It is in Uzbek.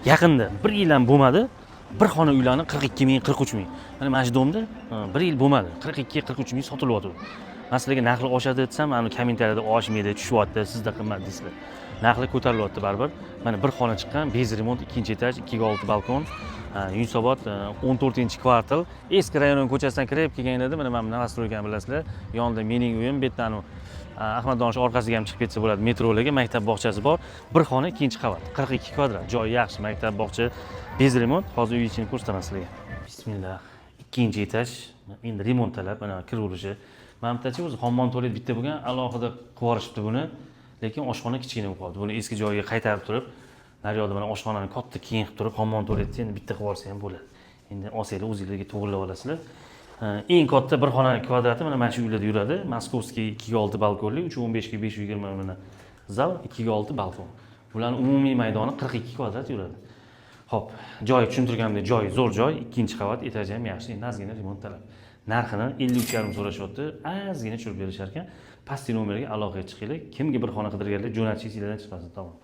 Yaqinda bir yil ham bo'lmadi, bir xona uylarni 42 ming, 43 ming. Mana shu domda bir yil bo'lmadi, 42, 43 ming sotilyapti. Man sizlarga narxi oshadi desam, mana kommentariyada oshmaydi, tushyapti, sizda qimmat deysizlar. Narxlar ko'tarilyapti baribir. Mana bir xona chiqqan, без ремонт, ikkinchi etaj, 2 ga 6 balkon. Yunusobod, 14-kvartal, eski rayon ko'chasidan kirib kelganinglarda, mana новостройка ni bilasizlar, yonida mening uyim, bu yerdan Ahmad Donish orqasiga ham chiqib ketsa bo'ladi metrolarga, maktab, bog'chasi bor. Bir xona, ikkinchi qavat, 42 kvadrat, joyi yaxshi, maktab, bog'cha, без ремонт. Hozir uy ichini ko'rsataman sizlarga. Bismillah. Ikkinchi etaj, endi remont talab. Mana kiraverishi. Mana bittachi o'zi hammom, tualet bitta bo'lgan, alohida qilib yuborishibdi buni, lekin oshxona kichkina bo'lib qoldi. Buni eski joyiga qaytarib turib, naryoqda mana oshxonani katta, keng qilib turib, hammom, tualetni endi bitta qilib yuborsa ham bo'ladi. Endi olsanglar, o'zinglarga to'g'irlab olasizlar. Eng katta bir xona kvadrati mana shu uylarda yuradi. Московский, 2 ga 6 balkonli, 3,15 ga 5,20. Mana zal, 2 ga 6 balkon. Bularni umumiy maydoni 42 kvadrat yuradi. Ho'p, joyi tushuntirganimdek, joy zo'r joy, ikkinchi qavat, etaji ham yaxshi, endi ozgina remont talab. Narxini 53,5 so'rashyapti, ozgina tushirib berishar ekan. Pastki nomerga aloqaga chiqinglar. Kimga bir xona qidirganlar, jo'natishingiz sizlardan chiqmasin. Tamom.